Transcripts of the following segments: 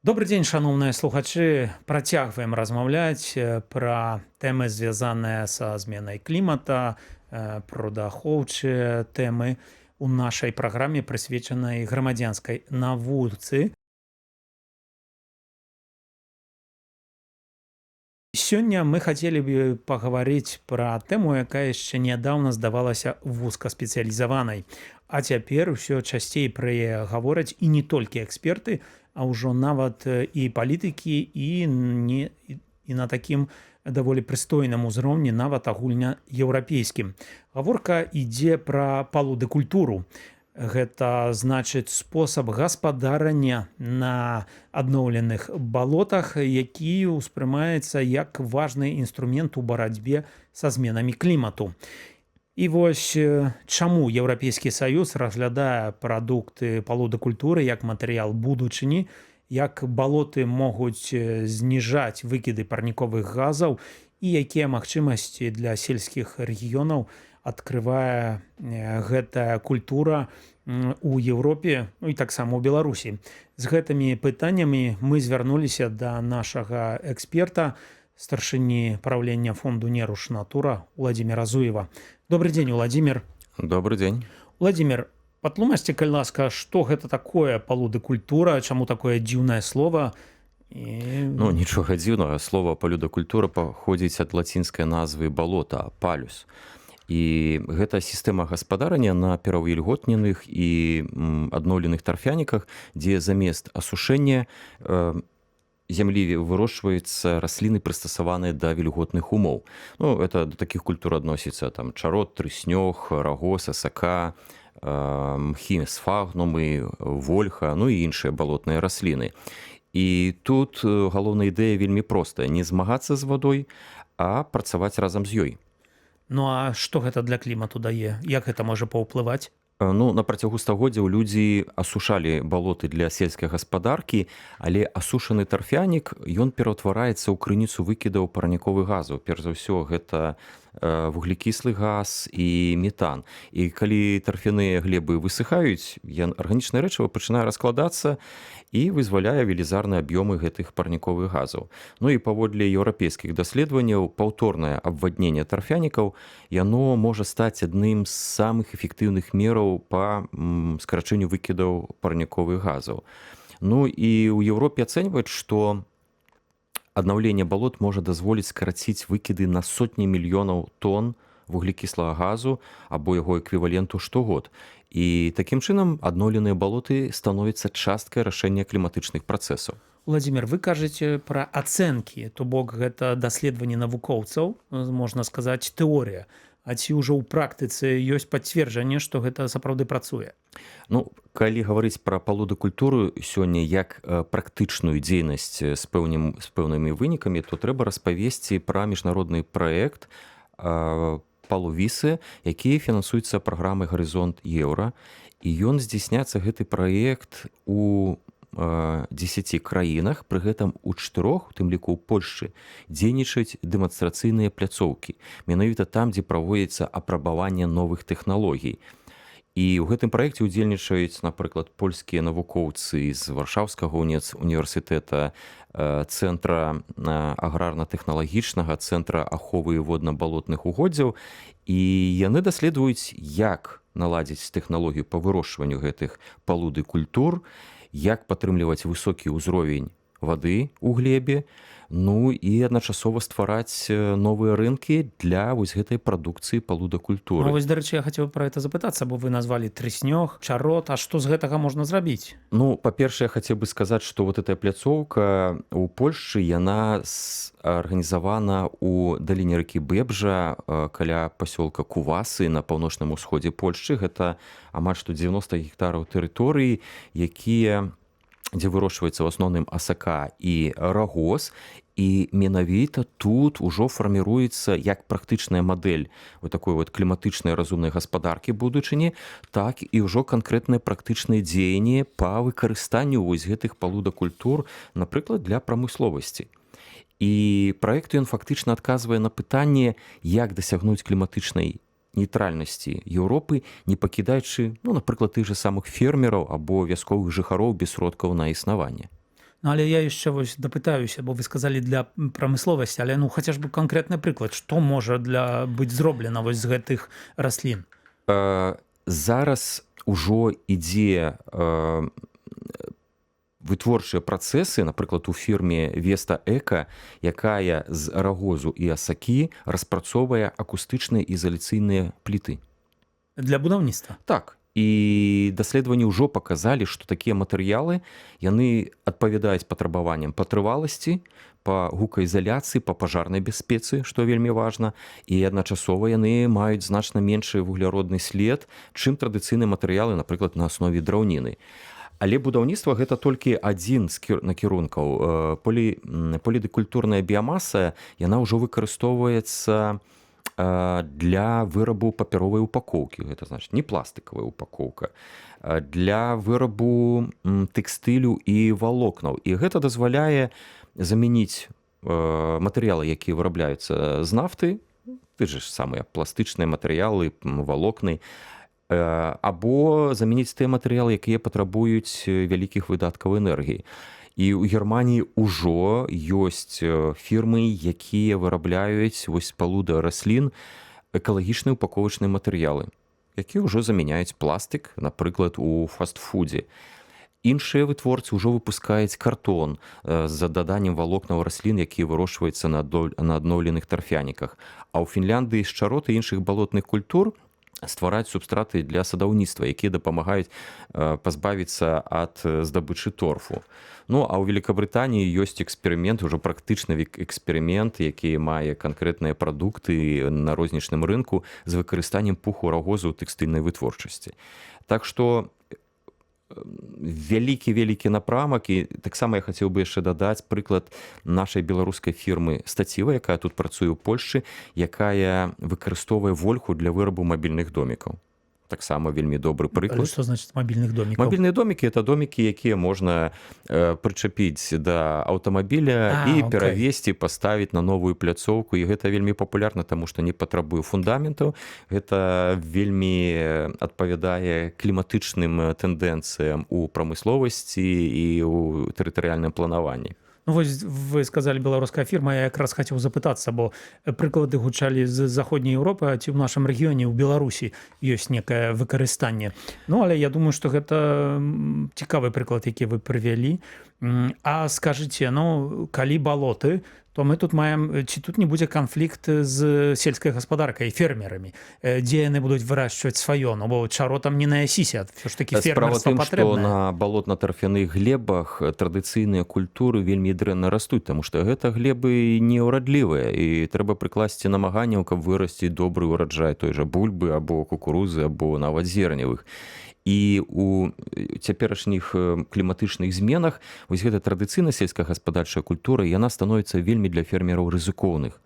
Добры дзень, шаноўныя слухачы. Працягваем размаўляць пра тэмы, звязаныя са зменай клімата, прыродаахоўчыя тэмы у нашай праграме, прысвечанай грамадзянскай навуцы. Сёння мы хацелі б пагаварыць пра тэму, якая яшчэ нядаўна здавалася вузкаспецыялізаванай. А цяпер усё часцей пра яе гавораць і не толькі эксперты, а ўжо нават і палітыкі, і не і на такім даволі прыстойным узроўні, нават агульнаеўрапейскім. Гаворка ідзе пра палудыкультуру. Гэта значыць спосаб гаспадарання на адноўленых балотах, які ўспрымаецца як важны інструмент у барацьбе са зменамі клімату. І вось чаму Еўрапейскі саюз разглядае прадукты палудакультуры як матэрыял будучыні, як балоты могуць зніжаць выкіды парніковых газаў і якія магчымасці для сельскіх рэгіёнаў адкрывае гэтая культура у Еўропе, ну і таксама ў Беларусі. З гэтымі пытаннямі мы звярнуліся да нашага эксперта, старшыні праўлення фонду «Неруш Натура» Уладзіміра Зуева. Добры дзень, Уладзімір. Добры дзень. Уладзімір, патлумачце, калі ласка, што гэта такое палудыкультура, чаму такое дзіўнае слово? І... Ну, нічога дзіўнага, слова палюдакультура паходзіць ад лацінскай назвы балота палюс. І гэта сістэма гаспадарання на пераўвільготненых і адноўленых тарфяніках, дзе замест асушэння зямлі вырошчваюцца расліны, прыстасаваныя да вільготных умоў. Ну, это да такіх культур адносіцца там чарот, трыснёг, рагоз, асака, мхі сфагнумы, вольха, ну і іншыя балотныя расліны. І тут галоўная ідэя вельмі простая: не змагацца з вадой, а працаваць разам з ёй. Ну а што гэта для клімату дае? Як гэта можа паўплываць? Ну, на працягу стагоддзяў людзі асушалі балоты для сельскай гаспадаркі, але асушаны тарфянік, ён пераўтвараецца ў крыніцу выкідаў парніковых газаў. Перш за ўсё, гэта вуглекіслы газ і метан. І калі тарфяныя глебы высыхаюць, арганічнае рэчыва пачынае раскладацца і вызваляе велізарныя аб'ёмы гэтых парніковых газаў. Ну і паводле еўрапейскіх даследаванняў, паўторнае абвадненне тарфянікаў, яно можа стаць адным з самых эфектыўных мераў па скарачэнню выкідаў парніковых газаў. Ну і ў Еўропе ацэньваюць, што аднаўленне балот можа дазволіць скараціць выкіды на сотні мільёнаў тонн вуглекіслага газу або яго эквіваленту штогод. І такім чынам адноўленыя балоты становяцца часткай рашэння кліматычных працэсаў. Уладзімір, вы кажаце пра ацэнкі, то бок гэта даследаванне навукоўцаў, можна сказаць, тэорыя. А ці ўжо ў практыцы ёсць пацверджанне, што гэта сапраўды працуе? Ну, калі гаварыць пра палудакультуру сёння як практычную дзейнасць з пэўнымі вынікамі, то трэба распавесці пра міжнародны праект палувісы, які фінансуецца праграмай «Гарызонт Еўра». І ён здзяйсняецца, гэты праект, у 10 краінах, пры гэтым у чатырох, у тым ліку ў Польшчы, дзейнічаюць дэманстрацыйныя пляцоўкі. Менавіта там, дзе праводзіцца апрабаванне новых тэхналогій. І ў гэтым праекце ўдзельнічаюць, напрыклад, польскія навукоўцы з Варшаўскага універсітэта, цэнтра аграрна-тэхналагічнага, цэнтра аховы водна-балотных угоддзяў. І яны даследуюць, як наладзіць тэхналогію па вырошчванню гэтых палуды культур, як падтрымліваць высокі ўзровень вады ў глебе, ну і адначасова ствараць новыя рынкі для вось гэтай прадукцыі палудакультуры. Ну, вось, дарэчы, я хацеў пра это запытацца, бо вы назвалі трыснёг, чарот, а што з гэтага можна зрабіць? Ну, па-першае, хацеў бы сказаць, што вот эта пляцоўка ў Польшчы, яна арганізавана ў даліне ракі Бэбжа, каля пасёлка Кувасы на паўночным усходзе Польшчы. Гэта амаль што 90 гектараў тэрыторыі, дзе вырошчваецца ў асноўным асака і рагоз, і менавіта тут ужо фарміруецца як практычная мадэль вот такой вот кліматычнай разумнай гаспадаркі будучыні, так і ўжо канкрэтныя практычныя дзеянні па выкарыстанню вось гэтых палудакультур, напрыклад, для прамысловасці. І праект, ён фактычна адказвае на пытанне, як дасягнуць кліматычнай нейтральнасці Еўропы, не пакідаючы, ну, напрыклад, тых жа самых фермераў або вясковых жыхароў без сродкаў на існаванне. Ну, але я яшчэ вось дапытаюся, бо вы сказалі для прамысловасці, але, ну, хаця ж бы канкрэтны прыклад, што можа для быць зроблена вось з гэтых раслін? Зараз ужо ідзе вытворчыя працэсы, напрыклад, у фірме Веста Эка, якая з рагозу і асакі распрацоўвае акустычныя ізаляцыйныя пліты. Для будаўніцтва? Так. І даследаванні ўжо паказалі, што такія матэрыялы, яны адпавядаюць патрабаванням па трываласці, па гукаізаляцыі, па пажарнай бяспецы, што вельмі важна, і адначасова яны маюць значна меншы вугляродны след, чым традыцыйныя матэрыялы, напрыклад, на аснове драўніны. Але будаўніцтва — гэта толькі адзін з накірункаў. Полідыкультурная біямаса, яна ўжо выкарыстоўваецца для вырабу папяровай упакоўкі, гэта значит, не пластыкавая упакоўка, для вырабу тэкстылю і валокнаў. І гэта дазваляе замяніць матэрыялы, якія вырабляюцца з нафты, ты же ж самыя пластычныя матэрыялы, валокны, або замяніць тыя матэрыялы, якія патрабуюць вялікіх выдаткаў энергіі. І ў Германіі ўжо ёсць фірмы, якія вырабляюць вось палуда раслін экалагічныя упаковачныя матэрыялы, якія ўжо замяняюць пластык, напрыклад, у фастфудзе. Іншыя вытворцы ўжо выпускаюць картон з даданнем валокнаў раслін, якія вырошчваюцца на адноўленых тарфяніках. А ў Фінляндыі з чароты іншых балотных культур ствараць субстраты для садаўніцтва, якія дапамагаюць пазбавіцца ад здабычы торфу. Ну а ў Великабрытаніі ёсць эксперымент, ужо практычны эксперымент, які мае канкрэтныя прадукты на рознічным рынку з выкарыстаннем пуху рагозу ў тэкстыльнай вытворчасці. Так што вялікі, вялікі напрамак. І таксама я хацеў бы яшчэ дадаць прыклад нашай беларускай фірмы Стаціва, якая тут працуе ў Польшчы, якая выкарыстоўвае вольху для вырабу мабільных домікаў. Таксама вельмі добры прыклад. Что значит мабільных домікаў? Мабільныя домікі — это домікі, якія можна прычапіць да аўтамабіля і перавесці, паставіць на новую пляцоўку. І гэта вельмі папулярна, таму што не патрабуе фундаментаў, гэта вельмі адпавядае кліматычным тэндэнцыям у прамысловасці і ў тэрытарыяльным планаванні. Ну, вось вы сказалі «беларуская фірма», я якраз хацеў запытацца, бо прыклады гучалі з заходняй Еўропы, а ці ў нашым рэгіёне, ў Беларусі, ёсць некае выкарыстанне? Ну, але я думаю, што гэта цікавы прыклад, які вы прывялі. А скажыце, ну, калі балоты, то мы тут маем, ці тут не будзе канфлікт з сельскай гаспадаркай, фермерамі, дзе яны будуць вырошчваць сваё? Ну, бо чаротам не наясіся, все ж таки Справа фермерства тым, што патрэбнае. на балотна-тарфяных глебах традыцыйныя культуры вельмі дрэнна растуць, таму што гэта глебы неўрадлівыя, і трэба прыкласці намаганняў, каб вырасціць добры ўраджай той жа бульбы або кукурузы, або нават зерневых. І у цяперашніх кліматычных зменах вось гэта традыцыйная сельскагаспадарчая культура, яна становіцца вельмі для фермераў рызыкоўных.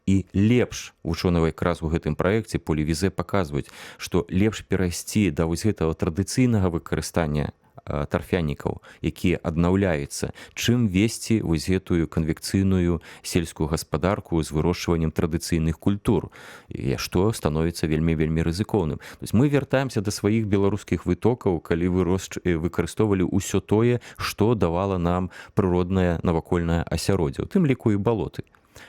І лепш, вучоныя якраз у гэтым праекце Полівізе паказваюць, што лепш перайсці да вось гэтага традыцыйнага выкарыстання тарфянікаў, якія аднаўляюцца, чым весці вось гэтую канвекцыйную сельскую гаспадарку з вырошчваннем традыцыйных культур, і што становіцца вельмі, вельмі рызыкоўным. То есть мы вяртаемся да сваіх беларускіх вытокаў, калі выкарыстоўвалі ўсё тое, што давала нам прыроднае навакольнае асяроддзе, у тым ліку і балоты.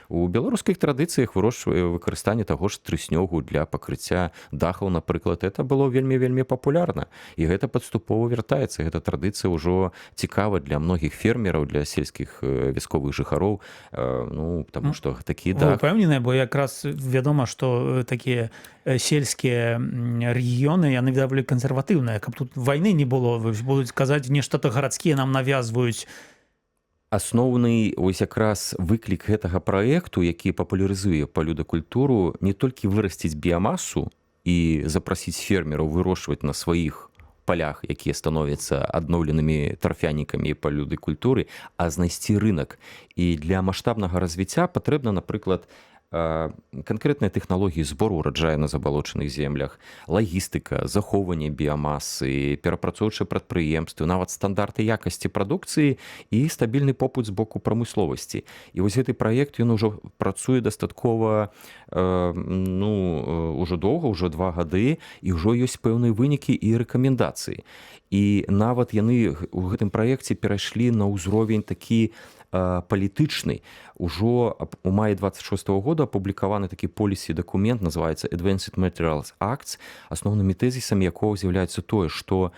У беларускіх традыцыях выкарыстанне таго ж трыснёгу для пакрыцця дахаў, напрыклад, это было вельмі, вельмі папулярна. І гэта паступова вяртаецца. Гэта традыцыя ўжо цікава для многіх фермераў, для сельскіх вясковых жыхароў, ну, таму што такі Вы дах. упэўненыя, бо якраз вядома, што такія сельскія рэгіёны, яны даволі кансерватыўныя, каб тут вайны не было, будуць казаць, нешта то гарадскія нам навязваюць. Асноўны ось якраз выклік гэтага праекту, які папулярызуе палюдакультуру, не толькі вырасціць біямасу і запрасіць фермераў вырошчваць на сваіх палях, якія становяцца адноўленымі тарфянікамі палюдыкультуры, а знайсці рынок. І для маштабнага развіцця патрэбна, напрыклад, Канкрэтныя тэхналогіі збору ураджаю на забалочаных землях, лагістыка, захоўванне біямасы, перапрацоўчыя прадпрыемствы, нават стандарты якасці прадукцыі і стабільны попыт з боку прамысловасці. І вось гэты праект, ён ужо працуе дастаткова ну, ўжо доўга, ўжо 2 гады, і ўжо ёсць пэўныя вынікі і рэкамендацыі. І нават яны у гэтым праекце перайшлі на ўзровень такі палітычны. Ужо у маі 26 -го года апублікаваны такі policy дакумент, называется Advanced Materials Acts, асноўнымі тэзісамі якога з'яўляецца тое, што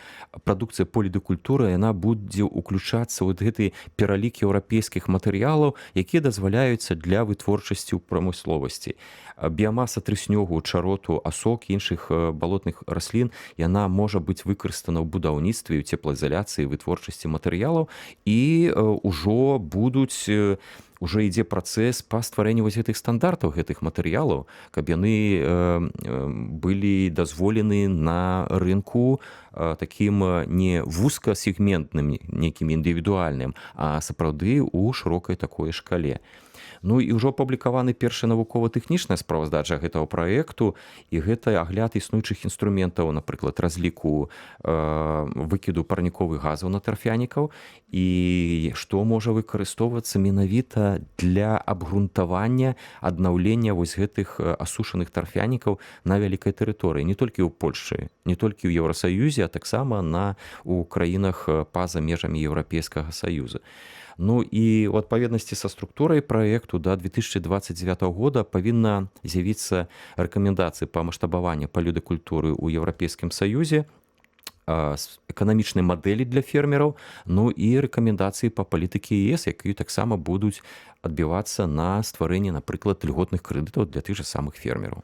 прадукцыя палюдыкультуры, яна будзе уключацца ў гэты пералік еўрапейскіх матэрыялаў, якія дазваляюцца для вытворчасці ў прамысловасці. Біямаса трыснёгу, чароту, асок, іншых балотных раслін, яна можа быць выкарыстана ў будаўніцтве, у цеплаізаляцыі, вытворчасці матэрыялаў, і ўжо будуць уже ідзе працэс па стварэнню вось гэтых стандартаў гэтых матэрыялаў, каб яны былі дазволены на рынку такім не вузкасегментным, нейкім індывідуальным, а сапраўды ў шырокай такой шкале. Ну і ўжо апублікаваны першая навукова-тэхнічная справаздача гэтага праекту, і гэта агляд існуючых інструментаў, напрыклад, разліку выкіду парніковых газаў на тарфянікаў і што можа выкарыстоўвацца менавіта для абгрунтавання, аднаўлення вось гэтых асушаных тарфянікаў на вялікай тэрыторыі, не толькі ў Польшчы, не толькі ў Еўрасаюзе, а таксама у краінах па-за межамі Еўрапейскага Саюза. Ну і ў адпаведнасці са структурай праекту да 2029 года павінна з'явіцца рэкамендацыі па маштабаванні палюдыкультуры ў Еўрапейскім Саюзе, эканамічнай мадэлі для фермераў, ну і рэкамендацыі па палітыкі ЕС, якія таксама будуць адбівацца на стварэнні, напрыклад, льготных крэдытаў для тых жа самых фермераў.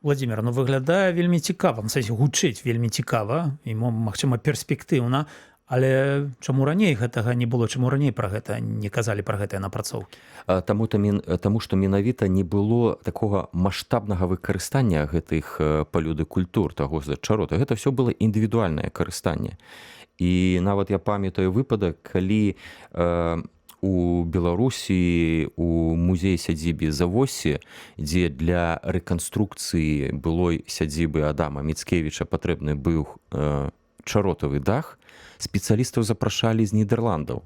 Владимир, ну выглядае вельмі цікава, в сэнсе, гучыць вельмі цікава і, магчыма, перспектыўна, але чаму раней гэтага не было, чаму раней пра гэта не казалі, пра гэтыя напрацоўкі? Таму што менавіта не было такога маштабнага выкарыстання гэтых палюдыкультур, таго ж чарота. Гэта все было індывідуальнае карыстанне. І нават я памятаю выпадак, калі у Беларусі у музей сядзібе Завосе, дзе для рэканструкцыі былой сядзібы Адама Міцкевіча патрэбны быў чаротавы дах, спецыялістаў запрашалі з Нідерландаў.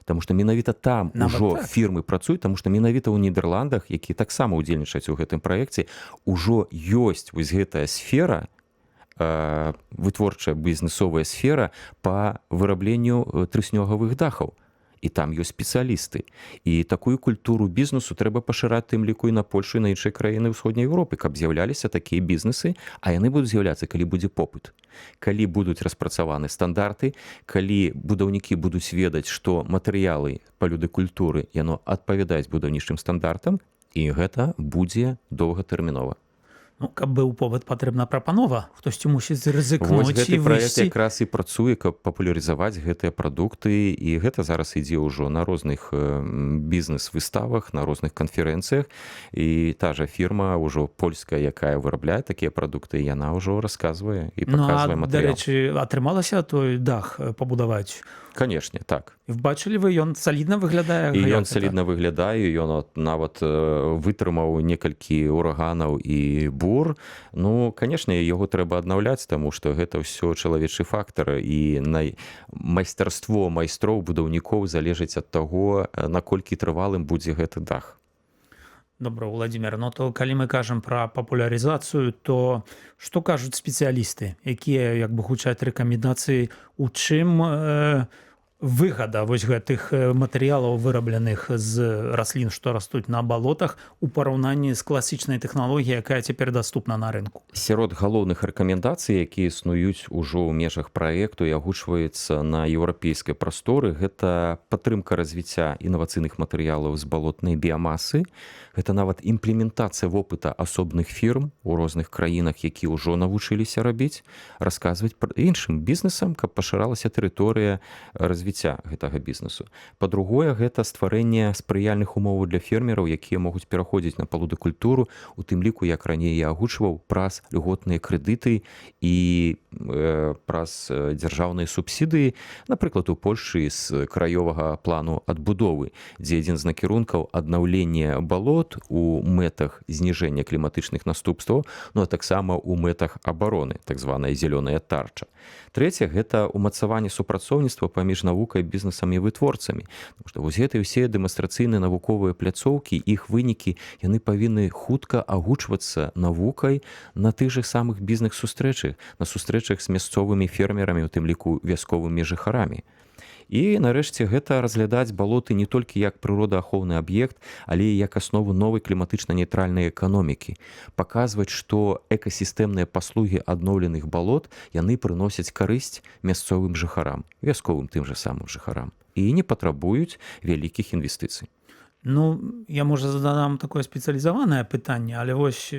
Таму што менавіта там Нават ужо так? фірмы працуюць, таму што менавіта ў Нідерландах, які таксама ўдзельнічаюць у гэтым праекце, ужо ёсць вось гэтая сфера, вытворчая бізнесовая сфера па вырабленню трыснёгавых дахаў, і там ёсць спецыялісты. І такую культуру бізнесу трэба пашыраць, тым ліку і на Польшу, і на іншыя краіны Ўсходняй Еўропы, каб з'яўляліся такія бізнесы. А яны будуць з'яўляцца, калі будзе попыт, калі будуць распрацаваны стандарты, калі будаўнікі будуць ведаць, што матэрыялы палюдыкультуры, яно адпавядаюць будаўнічым стандартам, і гэта будзе доўгатэрмінова. Ну, каб быў попыт, патрэбна прапанова. Хтосьці мусіць рызыкнуць Вось гэты і праект выйсці. якраз і працуе, каб папулярызаваць гэтыя прадукты, і гэта зараз ідзе ўжо на розных бізнес-выставах, на розных канферэнцыях, і та жа фірма ўжо польская, якая вырабляе такія прадукты, яна ўжо расказвае і Ну, а, паказвае матэрыял. дарэчы, атрымалася той дах пабудаваць? Канешне, так. Бачылі вы, ён салідна выглядае? І Як ён гэта? салідна выглядае, ён от нават вытрымаў некалькі ураганаў і бур. Ну, канешне, яго трэба аднаўляць, таму што гэта ўсё чалавечы фактар, і майстарство майстроў, будаўнікоў залежыць ад таго, наколькі трывалым будзе гэты дах. Добра, Владимир, ну то калі мы кажам пра папулярызацыю, то што кажуць спецыялісты, якія як бы гучаць рэкамендацыі, у чым выгада вось гэтых матэрыялаў, вырабленых з раслін, што растуць на балотах, у параўнанні з класічнай тэхналогіяй, якая цяпер даступна на рынку? Сярод галоўных рэкамендацый, якія існуюць ужо ў межах праекту і агучваецца на еўрапейскай прасторы, гэта падтрымка развіцця інавацыйных матэрыялаў з балотнай біямасы, гэта нават імплементацыя вопыта асобных фірм у розных краінах, які ўжо навучыліся рабіць, расказваць пра іншым бізнесам, каб пашыралася тэрыторыя развіцця. развіцця гэтага бізнесу. Па-другое, гэта стварэнне спрыяльных умоваў для фермераў, якія могуць пераходзіць на палудыкультуру, у тым ліку, як раней я агучваў, праз льготныя крэдыты і праз дзяржаўныя субсідыі, напрыклад, у Польшы з краёвага плану адбудовы, дзе адзін з накірункаў аднаўлення балот у мэтах зніжэння кліматычных наступстваў, ну а таксама у мэтах абароны, так званая зялёная тарча. Трэцяе, гэта ўмацаванне супрацоўніцтва паміж навукай, бізнесам і вытворцамі. Потому что вось гэтыя ўсе дэманстрацыйныя навуковыя пляцоўкі, іх вынікі, яны павінны хутка агучвацца навукай на тых жа самых бізнес-сустрэчах, на сустрэчах з мясцовымі фермерамі, у тым ліку вясковымі жыхарамі. І нарэшце, гэта разглядаць балоты не толькі як прыродаахоўны аб'ект, але і як аснову новай кліматычна нейтральнай эканомікі. Паказваць, што экасістэмныя паслугі адноўленых балот, яны прыносяць карысць мясцовым жыхарам, вясковым тым жа самым жыхарам і не патрабуюць вялікіх інвестыцый. Ну, я, можа, задам такое спецыялізаванае пытанне, але вось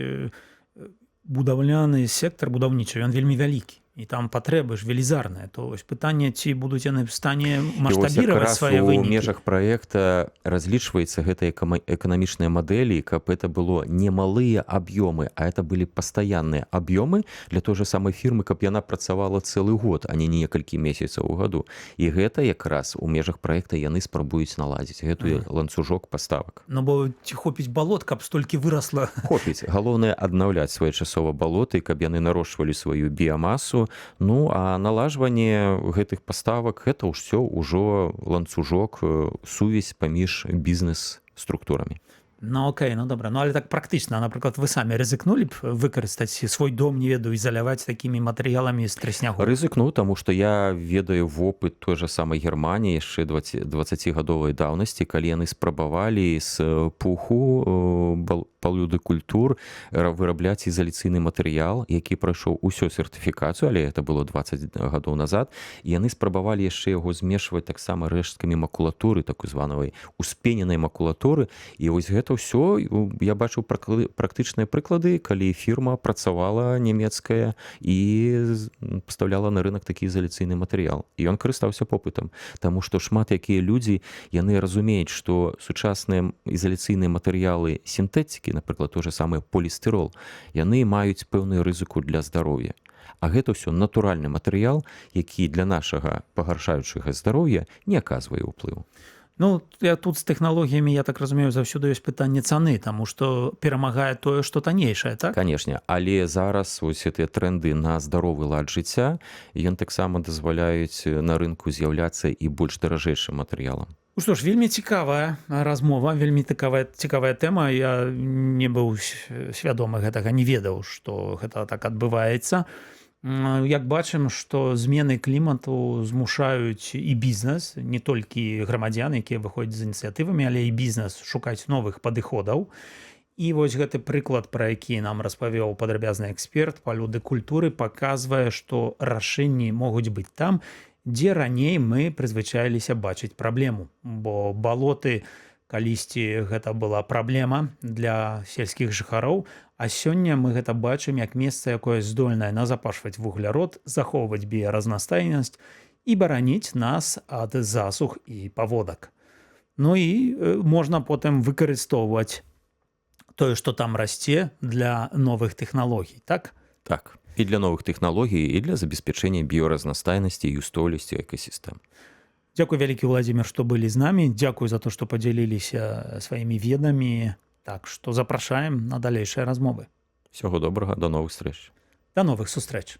будаўляны сектар, будаўнічы, ён вельмі вялікі, і там патрэбы ж велізарныя. То вось пытанне, ці будуць яны в стане маштабировать свае у вынікі. межах праекта разлічваецца гэта эканамічныя мадэлі, каб это было не малыя аб'ёмы, а это былі пастаянныя аб'ёмы для той же самай фірмы, каб яна працавала цэлы год, а не некалькі месяцаў у году. І гэта якраз у межах праекта яны спрабуюць наладзіць гэтую ланцужок паставак. Ну бо ці хопіць балот, каб столькі вырасла? Хопіць. Галоўнае — аднаўляць своечасова балоты, каб яны нарошчвалі сваю біямасу. Ну а налажванне гэтых паставак — гэта ўсё ўжо ланцужок, сувязь паміж бізнес-структурамі. Ну окей, ну добра. Ну але так практычна, напрыклад, вы самі рызыкнулі б выкарыстаць свой дом, не ведаю, ізаляваць такімі матэрыяламі з трыснягу? Рызыкну, таму што я ведаю вопыт той жа самай Германіі яшчэ 20гадовай даўнасці, калі яны спрабавалі з пуху палюдыкультур вырабляць ізаляцыйны матэрыял, які прайшоў усё сертыфікацыю, але это было 20 гадоў назад. І яны спрабавалі яшчэ яго змешваць таксама рэшткамі макулатуры, так званай успененай макулатуры. І вось гэта ўсё я бачыў практычныя прыклады, калі фірма працавала нямецкая і пастаўляла на рынок такі ізаляцыйны матэрыял, і ён карыстаўся попытам. Таму што шмат якія людзі, яны разумеюць, што сучасныя ізаляцыйныя матэрыялы сінтэтыкі, напрыклад, той же самы полістырол, яны маюць пэўную рызыку для здароўя. А гэта ўсё натуральны матэрыял, які для нашага пагаршаючага здароўя не аказвае ўплыву. Ну, я тут з тэхналогіямі, я так разумею, заўсёды ёсць пытанне цаны, таму што перамагае тое, што таннейшае, так? Канешне, але зараз вось гэтыя тренды на здаровы лад жыцця, ён таксама дазваляюць на рынку з'яўляцца і больш даражэйшым матэрыялам. Ну што ж, вельмі цікавая размова, вельмі цікавая тэма. Я не быў свядомы гэтага, не ведаў, што гэта так адбываецца. Як бачым, што змены клімату змушаюць і бізнес, не толькі грамадзян, якія выходзяць з ініцыятывамі, але і бізнес шукаць новых падыходаў. І вось гэты прыклад, пра які нам распавёў падрабязны эксперт, палюдыкультуры, паказвае, што рашэнні могуць быць там, дзе раней мы прызвычаіліся бачыць праблему. Бо балоты калісьці гэта была праблема для сельскіх жыхароў, а сёння мы гэта бачым як месца, якое здольнае назапашваць вуглярод, захоўваць біяразнастайнасць і бараніць нас ад засух і паводак. Ну і можна потым выкарыстоўваць тое, што там расце, для новых тэхналогій, так? Так. І для новых тэхналогій, і для забеспячэння біёразнастайнасці і устойлівасці экасістэм. Дзякуй вялікі, Владимир, што былі з намі. Дзякуй за то, што падзяліліся сваімі ведамі. Так што запрашаем на далейшыя размовы. Всяго добрага, до новых встреч. Да новых сустрэч.